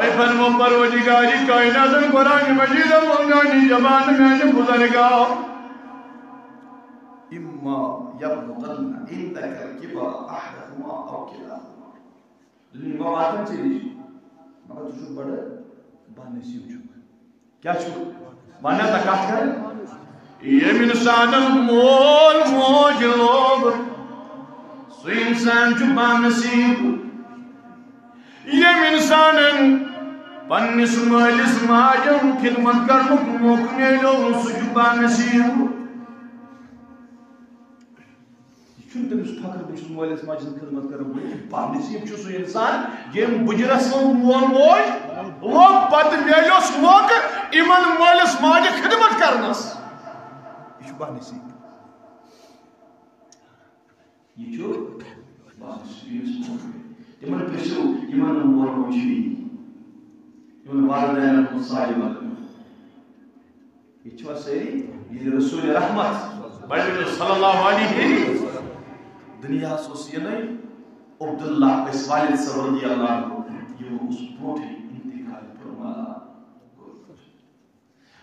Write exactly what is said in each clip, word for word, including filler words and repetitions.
A فرمو پروردگار کائناتن قرآن مجیدس منٛز میانہِ جوان میانہِ بزرگا، اما یبلغن عندک الکبر احدہما او کلاہما۔ دُنیا ما واتن ژےٚ نِش، مگر ژٕ چھُکھ بڑٕ بدنصیٖب چھُکھ۔ کیٛاہ چھُکھ؟ وَنان تہٕ کَتھ کَران؟ ییٚمۍ اِنسانَن مول موج لوگ، سُہ اِنسان چھُ بدنصیٖب۔ ییٚمۍ اِنسانَن پنٛنِس مٲلِس ماجہِ ہُنٛد خدمت کرنُک موقعہٕ میلیو، سُہ چھُ بدنصیٖب۔ یہِ چھُنہٕ تٔمِس فخر، بہٕ چھُس مٲلِس ماجہِ ہٕنٛز خدمت کران، بلکہِ بدنصیٖب چھُ سُہ اِنسان، ییٚمۍ بُجرَس منٛز مول موج لوٚگ، پتہٕ میلیوس موقعہٕ یِمن مٲلِس ماجہِ خدمت کرنس۔ یہِ چھُ بدنصیٖب۔ یہِ چھُ بدنصیٖب۔ تِمن پرٛژھِو، یِمن نہٕ مول موج چھُ، یِمن والدینن ہُنٛد سایہِ بدل۔ ییٚتہِ چھِوا سٲری؟ ییٚلہِ رسول رحمت صلی اللہ علیہ وسلم دُنیاہَس اوس یِنَے، عبداللہ ٲسۍ والد صٲب رضی اللہ عنہ، یِمو اوس برونٛٹھٕے انتقال فرماوان۔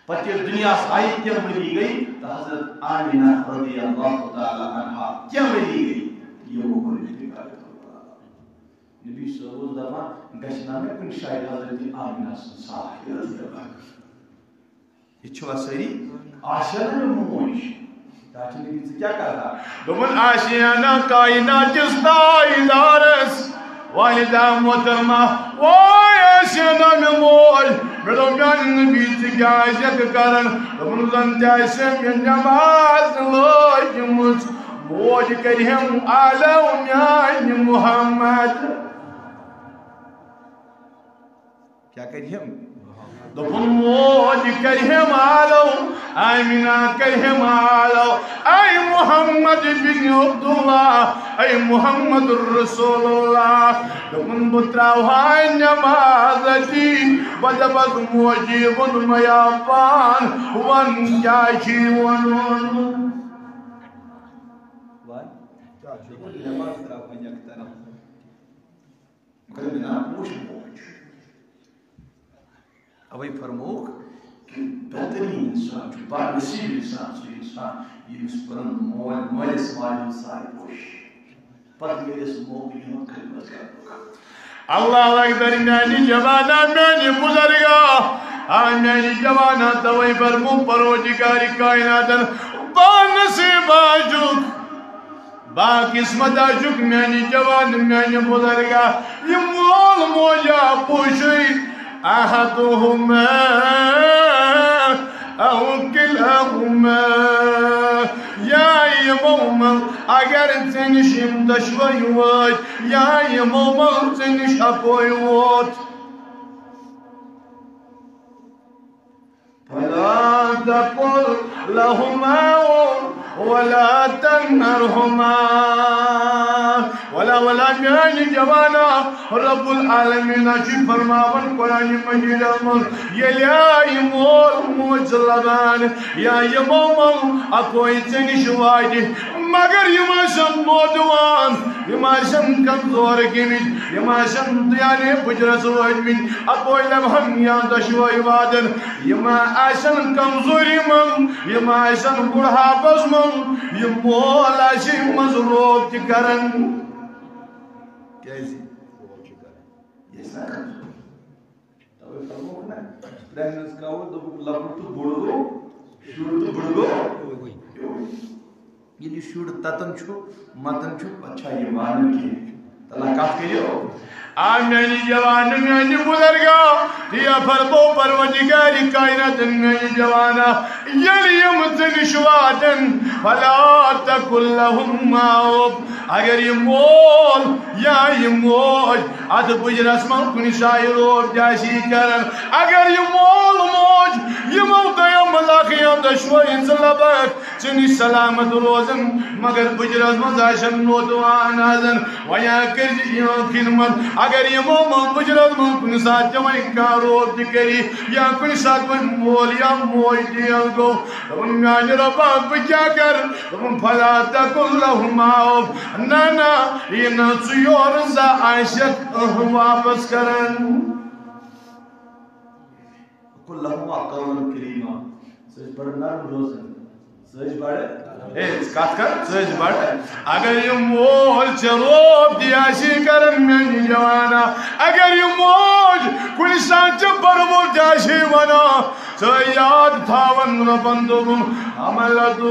پتہٕ ییٚلہِ دُنیاہَس آیہِ کینٛہہ ؤری گٔے، تہٕ حضرت آمینہ رضی اللہ تعالیٰ عنہا کینٛہہ ؤری گٔے، یِمو کوٚر انتقال فرماوان۔ نبی صٲب اوس دَپان، گژھِ نا مےٚ کُنہِ جایہِ حضرت آمینہ سُنٛد سایہِ رضی اللہ عنہا۔ یہِ چھُوا سٲری؟ آسیا نہٕ مےٚ موج؟ تَتھ چھِ نہٕ ژٕ کیٛاہ کران؟ دوٚپُن، آسیا نا کائنات کِس تاجدارس، والدہ محترمہ، وای آسیا نا مےٚ موج؟ مےٚ دوٚپ، میٛانہِ نبی، ژٕ کیٛاہ آسکھ کران؟ دوٚپُن، زن تہِ آسہِ مےٚ نماز لٲجمٕژ، موج کرِہم آلو میٛانہِ محمد۔ کیٛاہ کرِہم؟ دوٚپُن، موج کرِہم آلو، آمینہ کرِہم آلو، اے محمد بن عبداللہ، اے محمد رسول اللہ۔ دوٚپُن، بہٕ ترٛاوہا نٮ۪ماز أتی، بہٕ دَپس، موجی ووٚن مےٚ پان، وَن کیٛاہ چھُے وَنُن؟ وَن کیٛاہ چھُے وَنُن؟ نٮ۪ماز ترٛاوہا یَکطرف۔ مگر بنا پوش موج۔ اوے فرمووُکھ کہ بہترین انسان چھُ، بدنصیب انسان چھُ انسان، ییٚمِس پنُن مول، مٲلِس ماجہِ ہُنٛد سایہِ پوش۔ پتہٕ میلٮ۪س موقعہٕ یِہُنٛد خدمت کرنُک۔ اللہ اکبر، میانہِ جوانا، میانہِ بزرگا، آ میانہِ جوانا، توے فرمو پروردگار کائناتن، بدنصیب آجُک۔ با قسمت آجُک میانہِ جوان، میانہِ بزرگا، یہِ مول موجا پوشے احدہما او کلاہما۔ یا یِمو منٛز اگر ژےٚ نِش یِم دۄشوے وٲتۍ، یا یِمو منٛز ژےٚ نِش اکوے ووت۔ فلا تقل لهما أف ولا تنهرهما۔ ولا، ولا، میانہِ جوانا، رب العالمین چھُ فرماوان قرآن مجیدس منٛز، ییٚلہِ آے مول موج لبان یا یِمو منٛز اکوے ژےٚ نِش واتہِ، مگر یِم آسن نوجوان، یِم آسن کمزور گٔمٕتۍ، یِم آسن یعنی بُجرس وٲتمٕتۍ، اکوے لمحن یا دۄشوے وادن، یِم آسن کمزوری منٛز، یِم آسن بُڑھاپس منٛز، یہِ مول آسہِ یِم منٛز روب تہِ کران۔ کیازِ؟ یہِ چھِ آسان کمزور۔ توے فرمووُکھ نا، پرٛانہِ ہٕنٛز کہاوت دوٚپُکھ، لۄکُٹ تہٕ بوٚڑ گوٚو، شُر تہٕ بٕڑٕ گوٚو ہیوٚے۔ ییٚلہِ یہِ شُر تَتان چھُ، مَتان چھُ، پَتہٕ چھا یہِ مانان کینٛہہ؟ تَلہ کَتھ کٔرِو۔ آ میٛانہِ جوانہٕ، میٛانہِ بُزرگا، یا فرمو پروردگارِ کائناتن، میٛانہِ جوانا، ییٚلہِ یِم ژٕ نِش واتن، فلا تقل لهما أف، اگر یہِ مول یا یہِ موج اتھ بُجرس منٛز کُنہِ جایہِ روب تہِ آسی کران، اگر یہِ مول موج یِمو دۄیو ملاخیو دۄشوے زٕ لبٲتۍ ژٕ نِش سلامت روزن، مگر بُجرس منٛز آسن نوجوان آسن، وۄنۍ کٔرۍ زِ یِہٕنٛز خدمت۔ اگر یِمو منٛز بُجرس منٛز کُنہِ ساتہٕ تہِ وۄنۍ کانٛہہ روب تہِ کری یا کُنہِ ساتہٕ وۄنۍ مول یا موج تیل گوٚو، دوٚپُن، میانہِ رۄبا، بہٕ کیٛاہ کرٕ؟ دوٚپُن، فلا تقل لهما أف۔ نہ، نہ، یہِ نہٕ ژٕ یورٕ زانٛہہ آسٮ۪کھ، اۭں، واپس کران۔ لہما قولا کریما۔ سُہ ٲسۍ بڑٕ نرم روزان۔ سُہ ٲسۍ بڑٕ، ہے، کتھ کر، سُہ ٲسۍ بڑٕ۔ اگر یہِ مول ژےٚ روب تہِ آسی کران میانہِ جوانا، اگر یہِ موج کُنہِ ساتہٕ ژےٚ بربل تہِ آسی ونان، ژٕ یاد تھاوان رۄبن دوٚپُن، حملتہ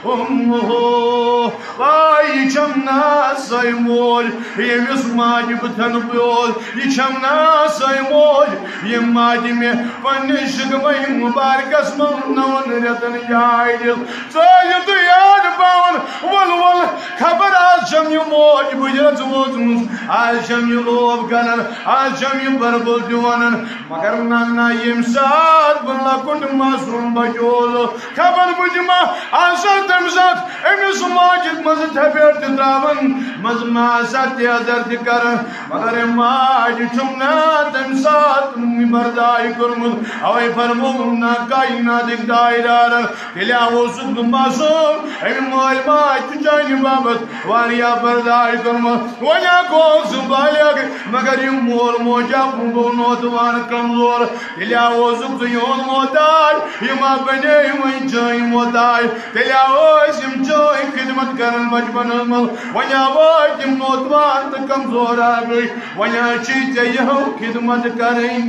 امہ۔ واے، یہِ چھم نا سۄے موج، ییٚمِس ماجہِ بہٕ تھنہٕ پیوس۔ یہِ چھم نا سۄے موج، ییٚمۍ ماجہِ مےٚ پننِس شکمہِ مبارکس منٛز نون رٮ۪تن جاے دِژ۔ ژٕ یہِ تُہۍ یاد پاوان، ول ول، خبر آز چھم یہِ موج بٕجرژ وٲژمٕژ، آز چھم یہِ لوب کران، آز چھم یہِ بربل تہِ ونان۔ مگر نہ، نہ، ییٚمہِ ساتہٕ بہٕ لۄکُٹ معصوم بچہٕ اوسُس، خبر بہٕ دِمہ آسا تمہِ ساتہٕ أمِس ماجہِ منٛزٕ تھپٮ۪ر تہِ ترٛاوان، منٛزٕ ما آسا تیزر تہِ کران۔ مگر أمۍ ماجہِ چھُم نہ تمہِ ساتہٕ برداش کوٚرمُت۔ اوے فرمووُم نہ کائناتٕکۍ تاجدارن، تیٚلہِ ہا اوسُکھ بہٕ معصوم، أمۍ مٲلۍ ماجہِ چھُ چانہِ باپتھ واریاہ برداش کوٚرمُت۔ وۄنۍ ہا گوٚو سُہ بالغ، مگر یہِ مول موج ہا گوٚو نوجوان کمزور۔ تیٚلہِ ہا اوسُکھ ژٕ یِہُنٛد محتاج، یِم ہا بنے وۄنۍ چٲنۍ محتاج۔ تیٚلہِ ہا ٲسۍ یِم چٲنۍ خدمت کران بچپنس منٛز۔ وۄنۍ ہا وٲتۍ یِم نوجوان تہٕ کمزور ہا گٔے۔ وۄنۍ ہا چھِ ژےٚ یِہُنٛد خدمت کرٕنۍ۔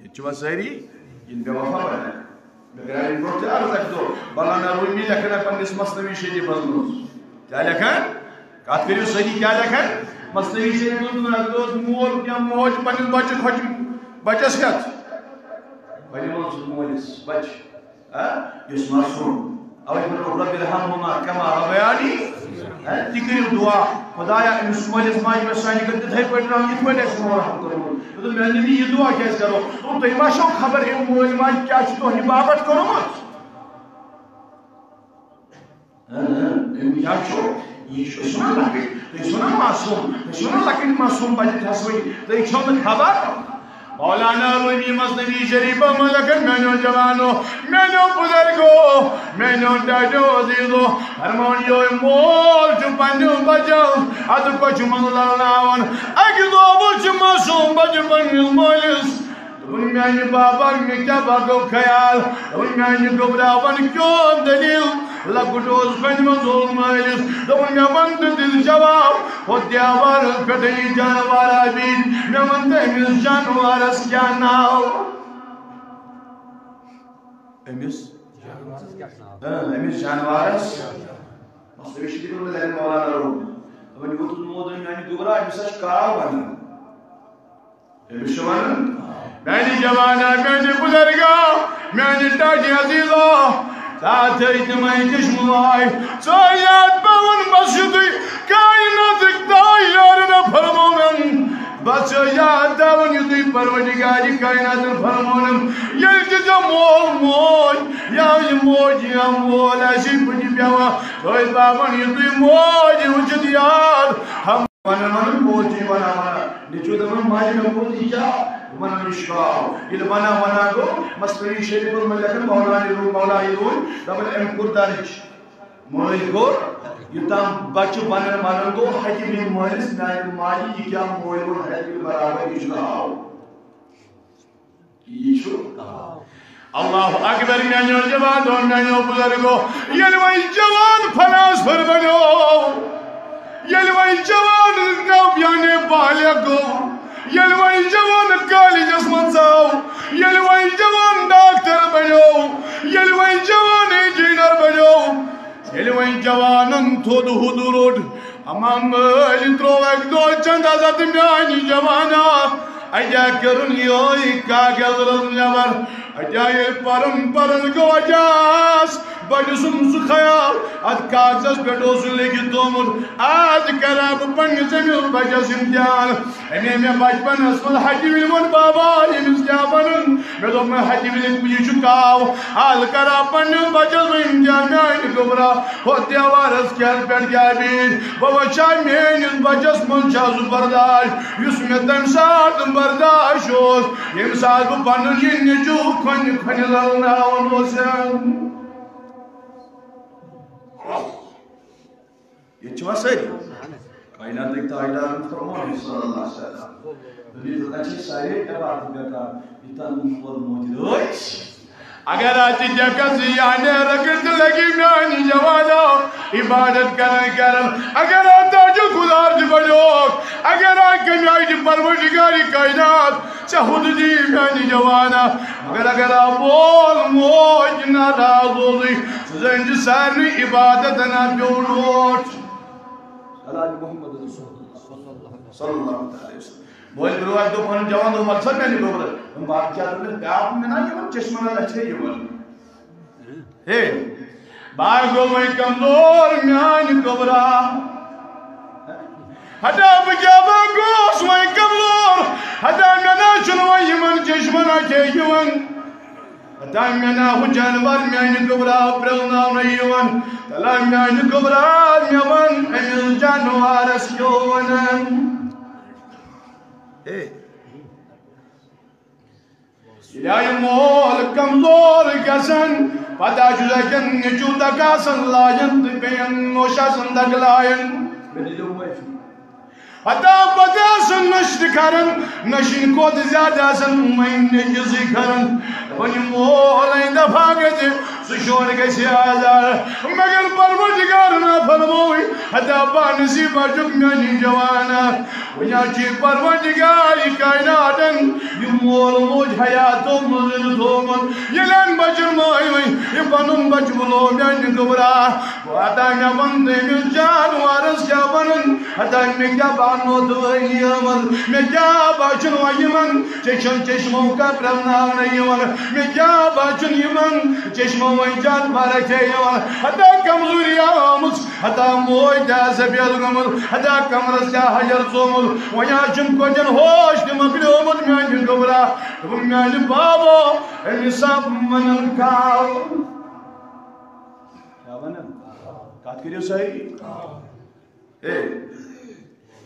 ییٚتہِ چھِ وۄنۍ سٲری یِم بے وفا بنان۔ مےٚ کریٛاو اَمہِ برٛونٛہہ تہِ عرض اَکہِ دۄہ، مولانا رومی لیکھان پننِس مثنوی شریفس منٛز۔ کیٛاہ لیکھان؟ کتھ کٔرِو سٲری، کیٛاہ لیکھان؟ مثنوی شریفس منٛز اَکہِ دۄہ اوس مول یا موج پننِس بچہِ کھۄچہِ، بچس ہٮ۪تھ۔ وۄنۍ ووٚن سُہ مٲلِس، بچہِ، ہا، یُس معصوم۔ اوے فرموو، رب ارحمہما کما ربیانی۔ ہا، تہِ کٔرِو دعا، خدایا، أمِس مٲلِس ماجہِ مےٚ سانہِ کٔرۍ تِتھے پٲٹھۍ رحم، یِتھ پٲٹھۍ اَسہِ تِمو رحم کوٚرمُت۔ دوٚپُن، میانہِ نبی، یہِ دعا کیازِ کرو؟ دوٚپُن، تُہۍ ما چھو خبر، أمۍ مٲلۍ ماجہِ کیٛاہ چھُ تۄہہِ باپتھ کوٚرمُت؟ ہا، ہا، أمۍ کیٛاہ چھُ؟ یہِ چھُ، أسۍ چھِنا لۄکٕٹۍ، تُہۍ چھِو نا معصوم، تُہۍ چھِو نا لۄکٕٹۍ معصوم بچہِ تھسوٕنۍ، تُہۍ چھو نہٕ خبر۔ مولانا رومی مثنوی شریف منٛز لیکھان، میانیو جوانو، میانیو بزرگو، میانیو ڈاڈیو عزیزو، فرماوان، یہِ مول چھُ پننیو بچو اتھٕ کۄچھِ منٛز للناوان۔ اکہِ دۄہ وُچھ معصوم بچہِ پننِس مٲلِس۔ دوٚپُن، میانہِ بابا، مےٚ کیٛاہ پگو خیال؟ دوٚپُن، میانہِ گوٚبرا، وَن کیٛون دٔلیٖل؟ لۄکُٹ اوس، کھنہِ منٛز اوس مٲلِس۔ دوٚپُن، مےٚ وَن تہٕ دِل جواب، ہُتھ دیوارس پٮ۪ٹھ یہِ جانوارا بیٖٹھ، مےٚ وَن تہٕ أمِس جانوارس کیٛاہ ناو؟ أمِس؟ اۭں، أمِس جانوارس؟ مثنوی شریف منٛز لیکھان مولانا روم۔ دوٚپُن، یوٗت اوس موت، میانہِ گوٚبرا، أمِس ہا چھِ کاو وَنان۔ أمِس چھِ وَنان، میانہِ جوانا، میانہِ بُزرگا، میانہِ ٹاٹہِ عزیزا، ژٕ تھٲے تِمے چشمہٕ واے، ژٕ یاد پٮ۪وان بس یُتُے کائناتٕکۍ تاجدارن فرموونم، بس یاد تھاوُن یُتُے پروردگارِ کائناتن فرموونم، ییٚلہِ تہِ ژےٚ مول موج یا یہِ موج یا مول آسی بٕتھِ پٮ۪وان، ژٕ ٲسۍ پاوان یُتُے موج وٕچھِتھ یاد، ہم ونان ونان مول چھُ یہِ ونان ونان، نیٚچوٗ دپان، ماجہِ مےٚ ووٚن یہِ کیٛاہ ونان، یہِ چھُ کاو۔ ییٚلہِ ونان ونان گوٚو، مثنوی شریفس منٛز لیکھان مولانا روٗم، مولانا روٗم، دپان أمۍ کوٚر درٕج۔ مٲلۍ کوٚر، یوٚتام بچہِ ونان ونان گوٚو، ہتہِ بیٚیہِ مٲلِس، میانہِ ماجہِ، یہِ کیٛاہ مٲلۍ ووٚن، ہتہِ بیٚیہِ برابر، یہِ چھُ کاو۔ یہِ چھُ اللہ اکبر، میانیو جوانو، میانیو بزرگو، ییٚلہِ وۄنۍ جوان فلاسفر بنیو، ییٚلہِ وۄنۍ جوان نو یعنی بالغ گوٚو، ییٚلہِ وۄنۍ جوان کالجس منٛز ژاو، ییٚلہِ وۄنۍ جوان ڈاکٹر بنیو، ییٚلہِ وۄنۍ جوان انجینئر بنیو، ییٚلہِ وۄنۍ جوانن تھوٚد ہُد روٚٹ، اما مٲلۍ ترٛوو اکہِ دۄہ چندس اتھٕ، میانہِ جوانا، اتیا کٔرٕن یِہوٚے کاغذ رٔژ نٮ۪بر۔ اتیا ییٚلہِ پرُن پرُن گوٚو، اتیا آس بچہِ سُنٛد سُہ خیال، اتھ کاغذس پٮ۪ٹھ اوس سُہ لیکھِتھ تھوٚومُت، آز کرٕ ہا بہٕ پننِس أمِس بچس امتحان۔ أمۍ مےٚ بچپنس منٛز ہتہِ وِلہِ ووٚن، بابا، أمِس کیٛاہ ونُن؟ مےٚ دوٚپ، مےٚ ہتہِ وِلہِ، یہِ چھُ کاو۔ حال کرا پننِس بچس بہٕ امتحان، میانہِ گوٚبرا، ہُتھ دیوارس کیٛاہ پٮ۪ٹھ کیٛاہ بیٖٹھ؟ بہٕ وٕچھا میٲنِس بچس منٛز چھا سُہ برداش، یُس مےٚ تمہِ ساتہٕ برداش اوس، ییٚمہِ ساتہٕ بہٕ پنُن یہِ نیٚچوٗ کھۄنہِ کھۄنہِ للناوان اوسم۔ ییٚتہِ چھِ وۄنۍ سٲری۔ کائناتٕکۍ تاجدارن فرموو صلی اللہ علیہ وسلم۔ بیٚیہِ زَن چھِ سارے عبادت بیکار، یہِ تَنہٕ مول موج رٲچھ۔ اگر اَتہِ ڈٮ۪کَس یا نیرَکھ تہٕ لَگہِ میٛانہِ جوانا عبادت کران کران، اگر اَتھ تاج گُلار تہِ بَنیوکھ، اگر اَتھ کَمہِ آیہِ تہِ پروردگار کائنات ژےٚ ہُتھ دی میٛانہِ جوانا، مگر اگر اَتھ مول موج ناراض روزُے، سُہ زٲنۍ زِ سارنٕے عبادتَن اَتھ پیوٚو ڈوٹھ۔ علی محمد رسول اللہ صلی اللہ علیہ وسلم۔ مٲلۍ برٛونٛہہ آسہِ دوٚپ پنُن جوان، دوٚپ، "وَلہٕ سا میٛانہِ گوٚبرٕ، یِم باقٕے چھِ اَتھ منٛز بیٛاکھ مےٚ نا یِوان، چشمہٕ نا لَچھے یِوان۔ ہے، بہٕ ہا گوٚو وۄنۍ کمزور میٛانہِ گوٚبرا۔ ہتا بہٕ کیٛاہ بہٕ گوٚوُس وۄنۍ کمزور، ہتا مےٚ نا چھُنہٕ وۄنۍ یِمن چشمہٕ نا کھے یِوان۔ ہتا مےٚ نا ہُہ جانوار میٛانہِ گوٚبرا پرٛزناونہٕ یِوان، تَلہ میٛانہِ گوٚبرا مےٚ وَن أمِس جانوارس کیٛاہ وَنان۔" ہے۔ ییٚلہِ آیہِ مول کمزور گژھان، پتہٕ چھُ لگان نیٚچوٗ دکاسن لاجن تہٕ بیٚین نوش آسان دگ لاین۔ مےٚ دِیِو معٲفی۔ پتہٕ، پتہٕ آسان نشہِ تہِ کران، نشہِ کھۄتہٕ زیادٕ آسان وۄنۍ نیٚچوٗ زٕے کران۔ دَپان، یہِ مول اَمہِ دفعہ گژھِ، سُہ شور گژھِ آزاد۔ مگر پروردگار نہ فرمووٕے، ہتا پانسٕے بچُک میٛانہِ جوانا۔ وۄنۍ حظ چھُ پروردگار یہِ کائناتن یہِ مول موج حیاتو منٛز زِندٕ تھوٚومُت۔ ییٚلہِ أمۍ بچن مٲنۍ وۄنۍ یہِ پنُن بچہٕ بُلو میٛانہِ گوٚبرا، واتان مےٚ وَن تٔمِس جانوارس کیٛاہ وَنن؟ ہتا مےٚ کیٛاہ بانو تہٕ وٲنۍ یٲمٕژ؟ مےٚ کیٛاہ بچُن وۄنۍ یِمن چشم چشمو کا پرٛزناونہٕ یِوان؟ مےٚ کیٛاہ بچُن یِمن چشمو وۄنۍ جانوارا کیٛاہ یِوان؟ ہتا کمزوری آمٕژ، ہتا موج تہِ آسہِ سفید گٔمٕژ، ہتا کمرس کیٛاہ حجر ژومُت، وۄنۍ حظ چھُم کۄٹٮ۪ن ہوش تہِ مۄکلیومُت میٛانہِ گوٚبرا۔ دوٚپُن، میٛانہِ بابو، أمِس ہا وَنان کاو۔ کیٛاہ وَنان؟ کَتھ کٔرِو سٲری۔ ہے،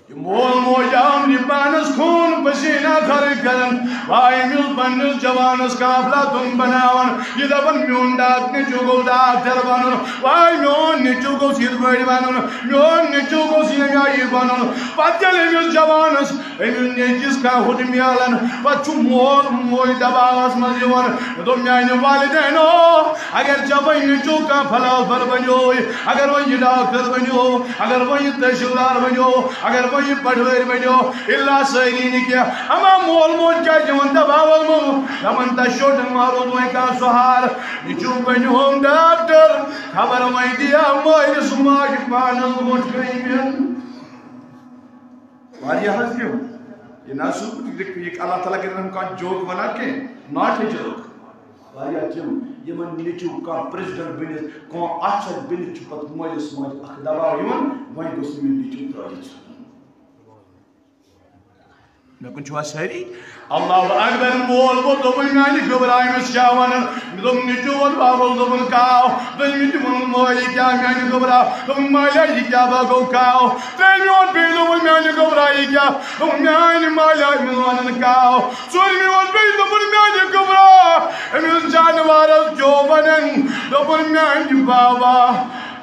یہِ مول موج آو نہٕ پانس خوٗن پسیٖنہ خرٕچ کران، وای أمِس پننِس جوانس قافلہ تُم بناوان۔ یہِ دپان، میون ڈاک نیٚچو گوٚژھ ڈاکٹر بنُن، وای میون نیٚچو گوٚژھ یِتھ پٲٹھۍ بنُن، میون نیٚچو گوٚژھ ییٚمہِ آیہِ بنُن۔ پتہٕ ییٚلہِ أمِس جوانس أمِس نیٚچوِس کانٛہہ ہُتھ میلان، پتہٕ چھُ مول موج دباوس منٛز یِوان۔ مےٚ دوٚپ، میانہِ والدینو، اگر ژےٚ وۄنۍ نیٚچو کانٛہہ فلاسفر بنیووُے، اگر وۄنۍ یہِ ڈاکٹر بنیو، اگر وۄنۍ یہِ تحصیلدار بنیو، اگر وۄنۍ یہِ پٹھوٲرۍ بنیو، الا سٲری نہٕ کینٛہہ، اما مول موج کیٛازِ دِوان دباوس منٛز؟ دپان، تۄہہِ چھُو نہٕ معروض وۄنۍ کانٛہہ سہار، نیٚچو بنیوم ڈاکٹر، خبر وۄنۍ دِیا مٲلِس ماجہِ پانس برونٛٹھ کَنہِ مےٚ۔ واریاہ حظ تِم۔ یہِ نہ سُہ، یہِ، یہِ اللہ تعالیٰ کَرِ نہٕ کانٛہہ joke وَنان کینٛہہ، not a joke۔ واریاہ تِم، یِمن نیٚچوٗ کانٛہہ president بٔنِتھ، کانٛہہ officer بٔنِتھ چھُ پَتہٕ مٲلِس ماجہِ اَکھ دباو یِوان، وۄنۍ گوٚژھ نہٕ مےٚ نیٚچوٗ ترٛٲوِتھ۔ مےٚ کُن چھِوا سٲری؟ اللہ اکبر، مول ووت، دوٚپُن، میانہِ گوٚبرا أمِس کیٛاہ وَنان؟ مےٚ دوٚپ، نیٚچوٗ ووت، بابا ووت، دوٚپُن، کاو۔ دوٚیمہِ تہِ ووٚنُن، مٲلۍ، یہِ کیٛاہ میانہِ گوٚبرا؟ دوٚپُن، مالیٰ، یہِ کیٛاہ بہٕ گوٚو کاو؟ ترٛیٚیمہِ ووٚن بیٚیہِ، دوٚپُن، میانہِ گوٚبرا، یہِ کیٛاہ؟ دوٚپُن، میانہِ مالیٰ، أمِس وَنان کاو۔ ژوٗرمہِ ووٚن بیٚیہِ، دوٚپُن، میانہِ گوٚبرا، أمِس جانوارَس کیٛاہ وَنان؟ دوٚپُن، میانہِ بابا،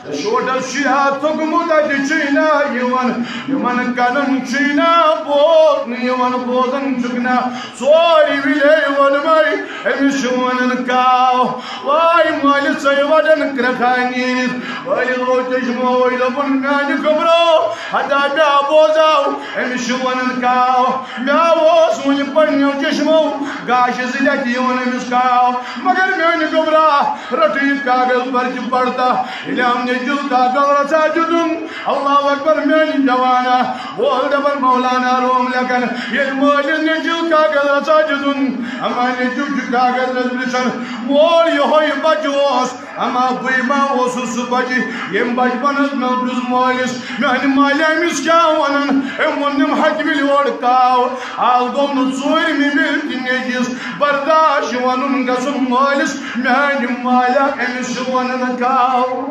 ژےٚ شوٹس چھُ یاد تھوٚکمُت، اَتہِ چھُے نا یِوان، یِمن کَنن چھُے نا بوزنہٕ یِوان، بوزان چھُکھ نا؟ ژورِ وِلے ووٚنمَے، أمِس چھُ وَنان کاو۔ واے مٲلِس ژَے وَٹن کرٛٮ۪کھا نیٖرِتھ۔ مٲلِس گوٚو چشمہٕ وٲے، دوٚپُن، میانہِ گوٚبرو، ہتا مےٚ بوزاو، أمِس چھُ وَنان کاو۔ مےٚ اوس وُنہِ پننیو چشمو گاشہِ زٕ لٹہِ یِوان أمِس کاو، مگر میانہِ گوٚبرا، رٔٹٕے کاغذ پرچہِ پڑتا۔ ییٚلہِ أمۍ نیٚچوٗ کاغذ رژھا دیُتُن، اللہ اکبر، میانہِ جوانا، وول دپان مولانا روم لیکھان، ییٚلہِ مٲلِس نیٚچوٗ کاغذ رژھا دیُتُن، اما نیٚچوٗ چھُ کاغذ رژھ پرژھان، مول، یِہوٚے بچہٕ اوس، اما بٕے ما اوسُس سُہ بچہٕ، ییٚمۍ بچپنس منٛز پرُژھ مٲلِس، میانہِ مالہِ أمِس کیٛاہ ونان؟ أمۍ ووٚن، نِم ہتہِ وِلہِ اورٕ کاو۔ آز گوٚو نہٕ ژوٗرمہِ وِلہِ تہِ نیٚچوِس برداش وَنُن گژھُن مٲلِس، میانہِ مالہِ أمِس چھُ وَنان کاو۔